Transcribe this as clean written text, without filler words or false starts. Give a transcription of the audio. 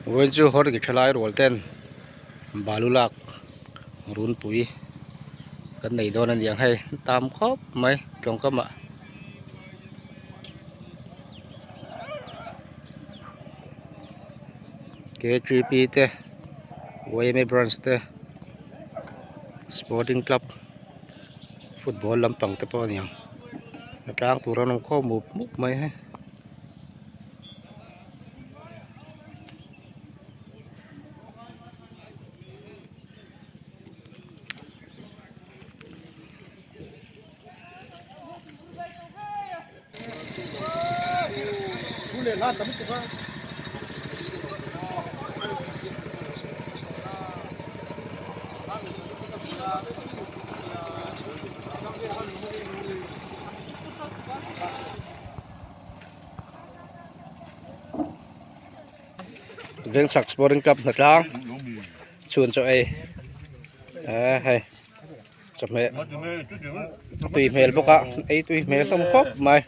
Vawiin chu horgi thalai rual ten balu lak runpui kan nei dawn a niang hei tam khawp mai tlawngkam ah. K3P te yma branch te sporting club football lampang te pawh a niang a tlang tur an awm khawm mup mup mai hei. Vengchhak sporting club hnatlang chhun chaw ei eh hei chawhmeh tui hmel bawk a ei tui hmel hlawm khawp mai.